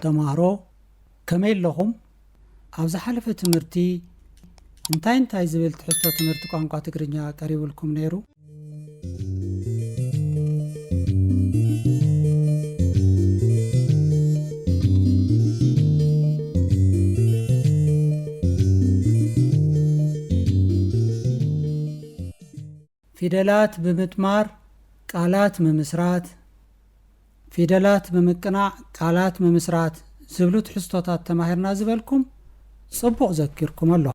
ተምሃሮ፣ ከመይ ኣለኹም? ኣብ ዝሓለፈ ትምህርቲ እንታይ እንታይ ዝብል ትሕዝቶ ትምህርቲ ቋንቋ ትግርኛ ቀሪቡልኩም ነይሩ? ፊደላት ብምጥማር ቃላት ምምስራት፣ ፊደላት ብምቅናዕ ቃላት ምምስራት ዝብሉ ትሕዝቶታት ተማሂርና ዝበልኩም ጽቡቕ ዘኪርኩም ኣሎ።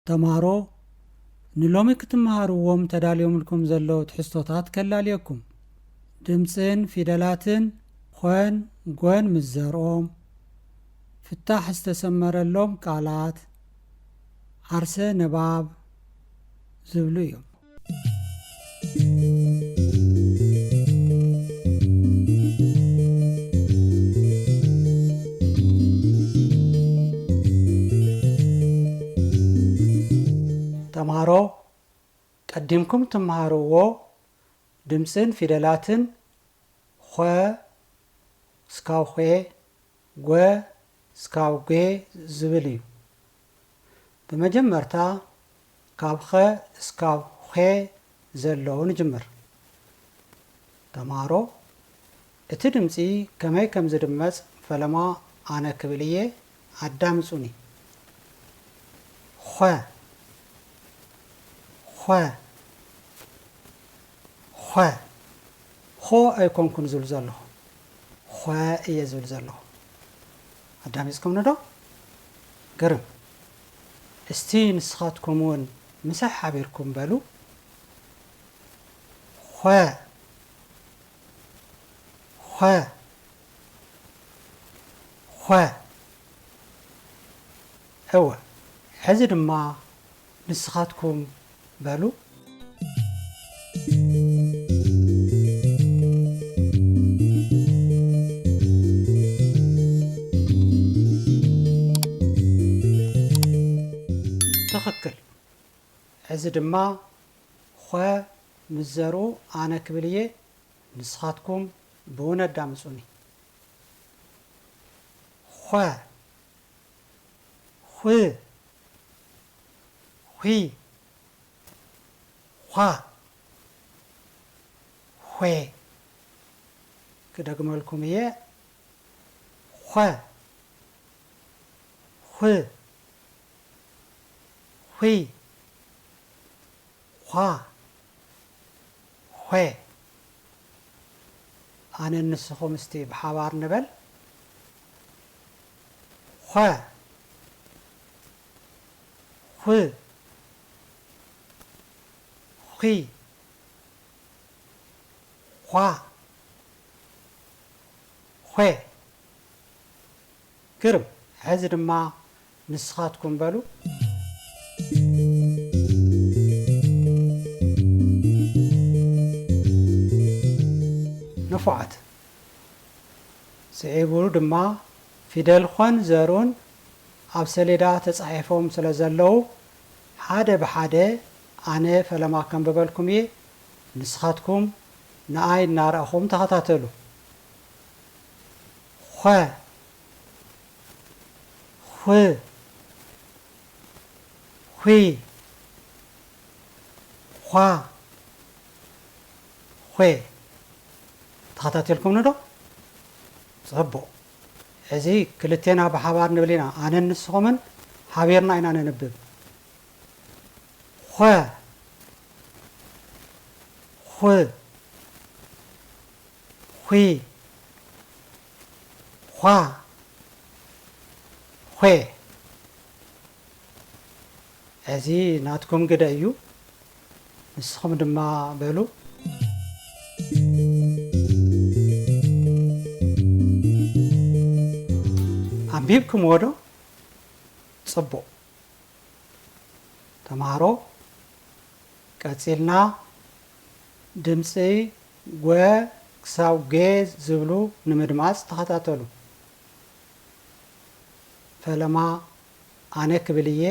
ተምሃሮ፣ ንሎሚ ክትመሃርዎም ተዳልዮምልኩም ዘለዉ ትሕዝቶታት ከላልየኩም። ድምጽን ፊደላትን ኾን ጎን ምስ ዘርኦም፣ ፍታሕ ዝተሰመረሎም ቃላት ዓርሰ ንባብ ዝብሉ እዮም። ተምሃሮ፣ ቀዲምኩም ትምሃርዎ ድምጽን ፊደላትን ኾ እስካብ ኾ፣ ጎ እስካብ ጌ ዝብል እዩ። ብመጀመርታ ካብ ኸ እስካብ ኾ ዘለዉ ንጅምር። ተምሃሮ፣ እቲ ድምጺ ከመይ ከም ዝድመጽ ፈለማ ኣነ ክብል እየ፣ ኣዳምጹኒ። ኾ፣ ኾ፣ ኾ። ኾ ኣይኮንኩን ዝብል ዘለኹ፣ ኾ እየ ዝብል ዘለኹ። ኣዳሚጽኩምኒ ዶ? ግርም። እስቲ ንስኻትኩም እውን ምሳይ ሓቢርኩም በሉ። ኾ፣ ኾ፣ ኾ። እወ፣ ሕዚ ድማ ንስኻትኩም በሉ። ትኽክል። ሕዚ ድማ ኾ ምስ ዘርኡ ኣነ ክብል እየ፣ ንስኻትኩም ብውን ኣዳምጹኒ። ኾ፣ ኹ፣ ኹ፣ ዃ፣ ዃ። ክደግመልኩም እየ። ኾ፣ ኹ፣ ኹ፣ ዃ፣ ዃ። ኣነን ንስኹም እስቲ ብሓባር ንበል። ኾ፣ ኹ፣ ኹ፣ ዃ፣ ዃ። ግርም። ሕዚ ድማ ንስኻትኩም በሉ። ንፉዓት። ስዒቡ ድማ ፊደል ኾን ዘርኡን ኣብ ሰሌዳ ተጻሒፎም ስለ ዘለዉ፣ ሓደ ብሓደ ኣነ ፈለማ ከንብበልኩም እየ። ንስኻትኩም ንኣይ እናረኣኹም ተኸታተሉ። ኾ፣ ኹ፣ ኹ፣ ዃ፣ ዃ። ተኸታቲልኩምኒ ዶ? ጽቡቕ። ሕዚ ክልቴና ብሓባር ንብል ኢና። ኣነን ንስኹምን ሓቢርና ኢና ነንብብ። ኾ፣ ኹ፣ ኹ፣ ዃ፣ ዃ። እዚ ናትኩም ግደ እዩ። ንስኹም ድማ በሉ። ኣንቢብኩምዎ ዶ? ጽቡቕ። ተምሃሮ፣ ቀጺልና ድምጺ ጎ ክሳብ ጌ ዝብሉ ንምድማጽ ተኸታተሉ። ፈለማ ኣነ ክብል እየ፣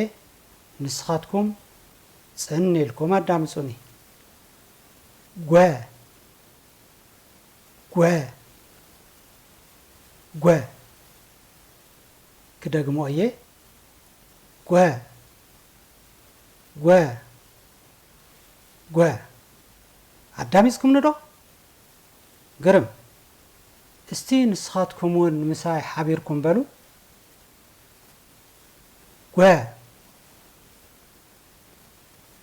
ንስኻትኩም ጽን ኢልኩም ኣዳምጹኒ። ጓ፣ ጓ፣ ጓ። ክደግሞ እየ። ጓ፣ ጓ፣ ጓ። ኣዳሚጽኩምኒ ዶ? ግርም። እስቲ ንስኻትኩም እውን ምሳይ ሓቢርኩም በሉ። ጓ፣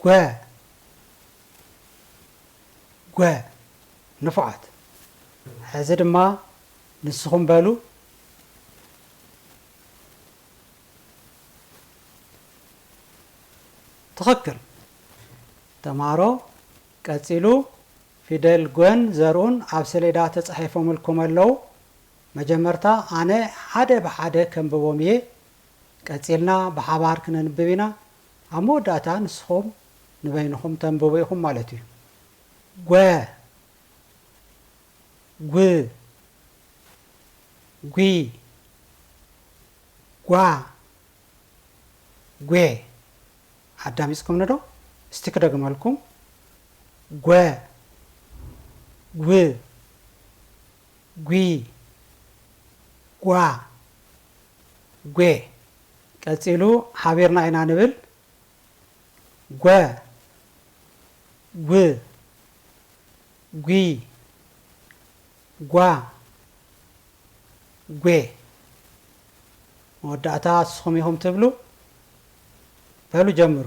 ጓ፣ ጓ። ንፉዓት። ሕዚ ድማ ንስኹም በሉ። ትኽክል። ተምሃሮ፣ ቀጺሉ ፊደል ጓን ዘርኡን ኣብ ሰሌዳ ተጻሒፎምልኩም ኣለዉ። መጀመርታ ኣነ ሓደ ብሓደ ከንብቦም እየ። ቀጺልና ብሓባር ክነንብብ ኢና። ኣብ መወዳእታ ንስኹም ንበይንኹም ተንብቡ ኢኹም ማለት እዩ። ጓ፣ ጒ፣ ጒ፣ ጓ፣ ጓ። ኣዳሚጽኩምኒ ዶ? እስቲ ክደግመልኩም። ጓ፣ ጒ፣ ጒ፣ ጓ፣ ጓ። ቀጺሉ ሓቢርና ኢና ንብል። ጓ፣ ጒ፣ ጒ፣ ጓ፣ ጓ። መወዳእታ ንስኹም ኢኹም ትብሉ። በሉ ጀምሩ።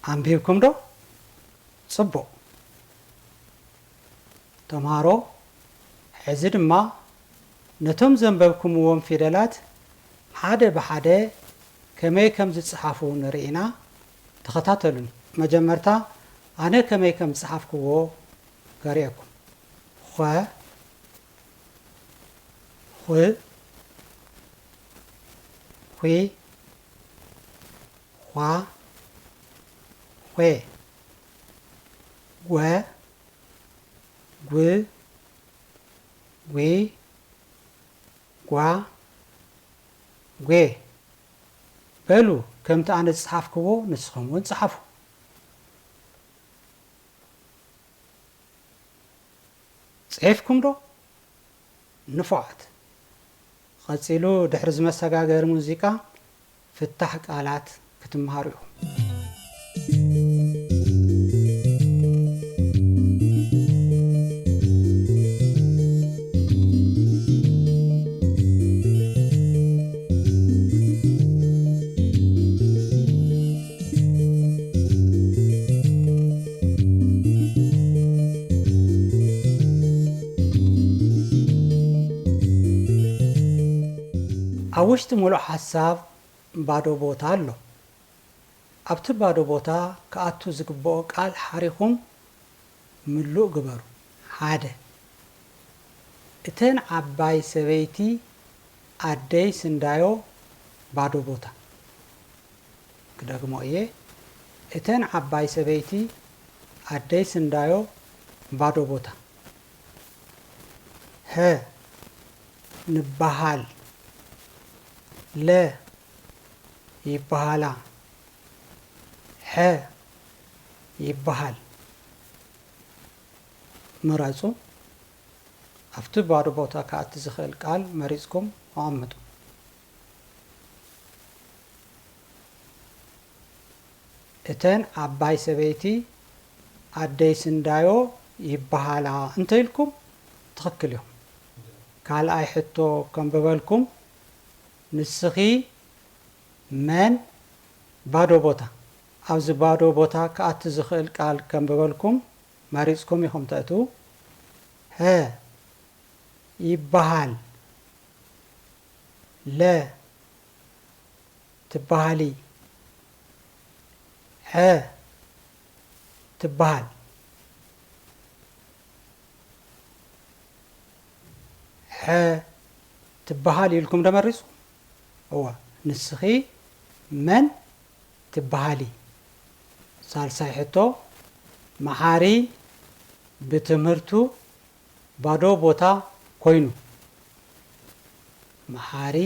ኣንቢብኩም ዶ? ጽቡቕ። ተምሃሮ፣ ሕዚ ድማ ነቶም ዘንበብኩምዎም ፊደላት ሓደ ብሓደ ከመይ ከም ዝጸሓፉ ንርኢ ኢና። ተኸታተሉኒ። መጀመርታ ኣነ ከመይ ከም ዝጸሓፍክዎ ከርእየኩም። ኸ፣ ኹ፣ ኹ፣ ዃ፣ ዃ፣ ጓ፣ ጒ፣ ጒ፣ ጓ፣ ጓ። በሉ፣ ከምቲ ኣነ ዝጸሓፍክዎ ንስኹም እውን ጸሓፉ። ጽሒፍኩም ዶ? ንፉዓት። ቐጺሉ ድሕሪ እዚ መሰጋገሪ ሙዚቃ ፍታሕ ቃላት ክትመሃሩ ኢኹም። ኣብ ውሽጢ ምሉእ ሓሳብ ባዶ ቦታ ኣሎ። ኣብቲ ባዶ ቦታ ክኣቱ ዝግብኦ ቃል ሓሪኹም ምሉእ ግበሩ። ሓደ። እተን ዓባይ ሰበይቲ ኣደይ ስንዳዮ ባዶ ቦታ። ክደግሞ እየ። እተን ዓባይ ሰበይቲ ኣደይ ስንዳዮ ባዶ ቦታ። ሀ፣ ንበሃል። ለ፣ ይበሃላ። ሐ፣ ይበሃል። ምረጹ። ኣብቲ ባዶ ቦታ ክኣቲ ዝኽእል ቃል መሪጽኩም ኣቐምጡ። እተን ዓባይ ሰበይቲ ኣደይ ስንዳዮ ይበሃላ እንተ ኢልኩም ትኽክል ኢኹም። ካልኣይ ሕቶ ከንብበልኩም። ንስኺ መን ባዶ ቦታ፣ ኣብዚ ባዶ ቦታ ክኣቲ ዝኽእል ቃል ከንብበልኩም መሪጽኩም ኢኹም ተእትዉ። ሀ፣ ይበሃል። ለ፣ ትበሃሊ። ሐ ትበሃል። ሐ ትበሃል ኢልኩም ዶ መሪጽኩም? እወ፣ ንስኺ መን ትበሃሊ? ሳልሳይ ሕቶ፣ መሓሪ ብትምህርቱ ባዶ ቦታ ኮይኑ። መሓሪ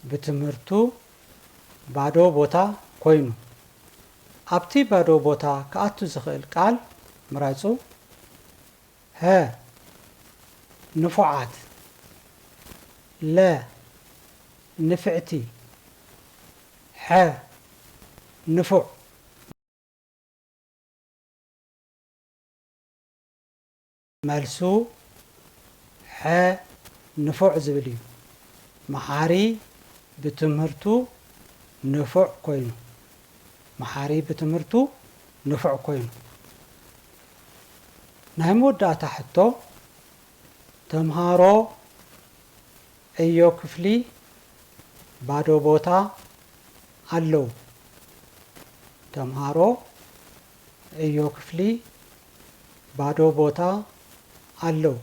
ብትምህርቱ ባዶ ቦታ ኮይኑ። ኣብቲ ባዶ ቦታ ክኣቱ ዝኽእል ቃል ምረጹ። ሀ፣ ንፉዓት። ለ፣ ንፍዕቲ። ሐ፣ ንፉዕ። መልሱ ሐ፣ ንፉዕ ዝብል እዩ። መሓሪ ብትምህርቱ ንፉዕ ኮይኑ። መሓሪ ብትምህርቱ ንፉዕ ኮይኑ። ናይ መወዳእታ ሕቶ፣ ተምሃሮ ዕዮ ክፍሊ ባዶ ቦታ ኣለዉ። ተምሃሮ ዕዮ ክፍሊ ባዶ ቦታ ኣለዉ።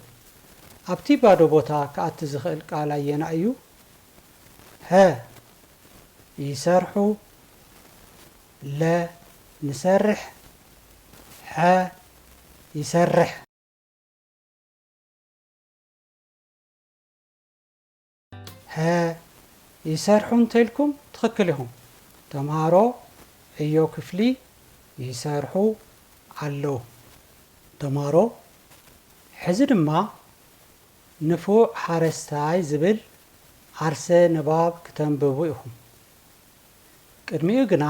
ኣብቲ ባዶ ቦታ ክኣቲ ዝኽእል ቃል ኣየናይ እዩ? ሀ፣ ይሰርሑ። ለ፣ ንሰርሕ። ሐ፣ ይሰርሕ። ሀ፣ ይሰርሑ እንተኢልኩም ትኽክል ኢኹም። ተምሃሮ ዕዮ ክፍሊ ይሰርሑ ኣለዉ። ተምሃሮ፣ ሕዚ ድማ ንፉዕ ሓረስታይ ዝብል ዓርሰ ንባብ ክተንብቡ ኢኹም። ቅድሚኡ ግና፣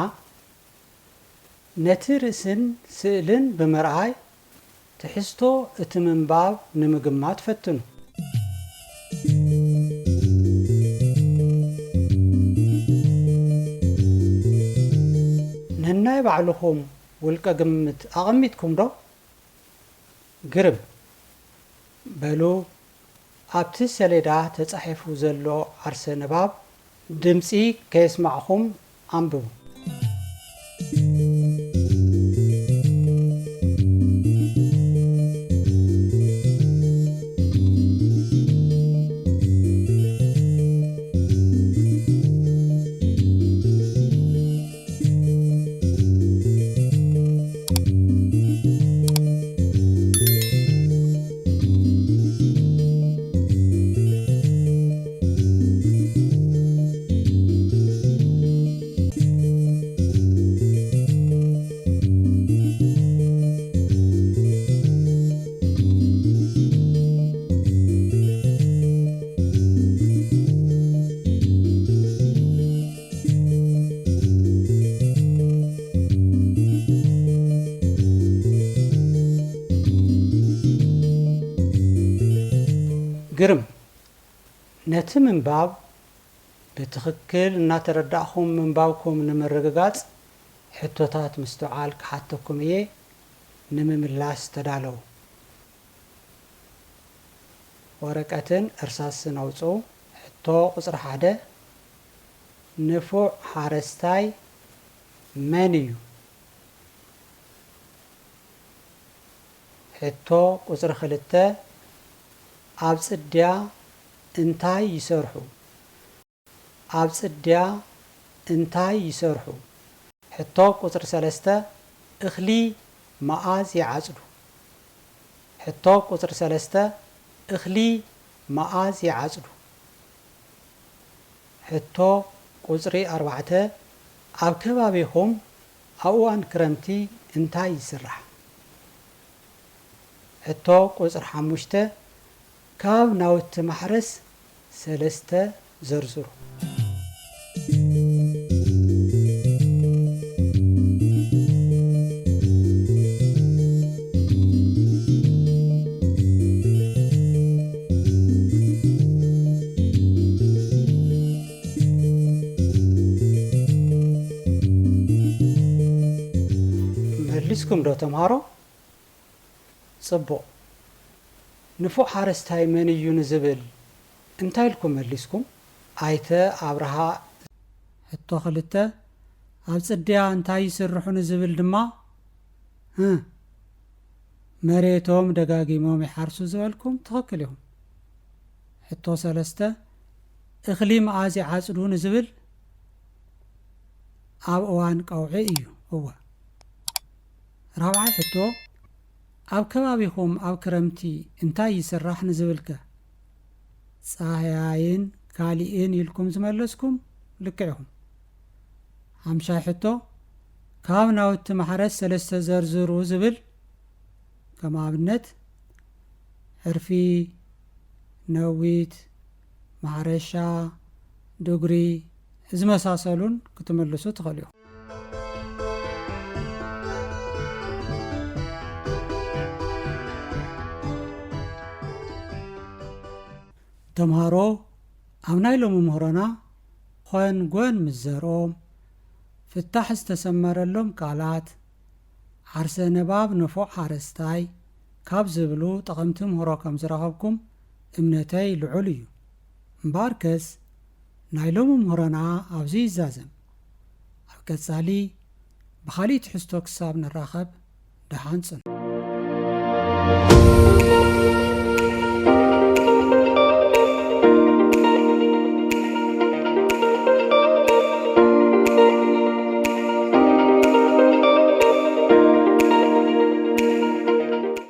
ነቲ ርእስን ስእልን ብምርኣይ ትሕዝቶ እቲ ምንባብ ንምግማት ፈትኑ። ነናይ ባዕልኹም ውልቀ ግምት ኣቐሚጥኩም ዶ? ግርም። በሉ፣ ኣብቲ ሰሌዳ ተጻሒፉ ዘሎ ዓርሰ ንባብ ድምጺ ከየስማዕኹም ኣንብቡ። ግርም። ነቲ ምንባብ ብትኽክል እናተረዳእኹም ምንባብኩም ንምርግጋጽ፣ ሕቶታት ምስትውዓል ክሓተኩም እየ። ንምምላስ ተዳለዉ። ወረቀትን እርሳስን ኣውጽኡ። ሕቶ ቁጽሪ ሓደ፣ ንፉዕ ሓረስታይ መን እዩ? ሕቶ ቁጽሪ ክልተ፣ ኣብ ጽድያ እንታይ ይሰርሑ? ኣብ ጽድያ እንታይ ይሰርሑ? ሕቶ ቁጽሪ ሰለስተ፣ እኽሊ መኣዝ ይዓጽዱ? ሕቶ ቁጽሪ ሰለስተ፣ እኽሊ መኣዝ ይዓጽዱ? ሕቶ ቁጽሪ ኣርባዕተ፣ ኣብ ከባቢኹም ኣብ እዋን ክረምቲ እንታይ ይስራሕ? ሕቶ ቁጽሪ ሓሙሽተ፣ ካብ ናውቲ ማሕረስ ሰለስተ ዘርዝሩ። መሊስኩም ዶ ተምሃሮ? ጽቡቕ። ንፉዕ ሓረስታይ መን እዩ ንዝብል እንታይ ኢልኩም መሊስኩም? ኣይተ ኣብርሃ። ሕቶ ክልተ፣ ኣብ ጽድያ እንታይ ይስርሑ ንዝብል ድማ፣ እ፣ መሬቶም ደጋጊሞም ይሓርሱ ዝበልኩም ትኽክል ኢኹም። ሕቶ ሰለስተ፣ እኽሊ መኣዝ ይዓጽዱ ንዝብል ኣብ እዋን ቀውዒ እዩ። እወ። ራብዓይ ሕቶ፣ ኣብ ከባቢኹም ኣብ ክረምቲ እንታይ ይስራሕ ንዝብልከ? ጻህያይን ካሊእን ኢልኩም ዝመለስኩም ልክዕ ኢኹም። ሓምሻይ ሕቶ፣ ካብ ናውቲ ማሕረስ ሰለስተ ዘርዝሩ ዝብል፣ ከም ኣብነት ዕርፊ፣ ነዊት፣ ማሕረሻ፣ ድጉሪ ዝመሳሰሉን ክትምልሱ ትኽእሉ ኢኹም። ተምሃሮ ኣብ ናይ ሎሚ ምህሮና ኾን ጎን ምስ ዘርኦም ፍታሕ ዝተሰመረሎም ቃላት ዓርሰ ነባብ ንፉዕ ሓረስታይ ካብ ዝብሉ ጠቐምቲ ምህሮ ከም ዝረኸብኩም እምነተይ ልዑል እዩ። እምበኣርከስ ናይ ሎሚ ምህሮና ኣብዚ ይዛዘም። ኣብ ቀጻሊ ብኻልእ ትሕዝቶ ክሳብ ንራኸብ ደሓን ጽኑ።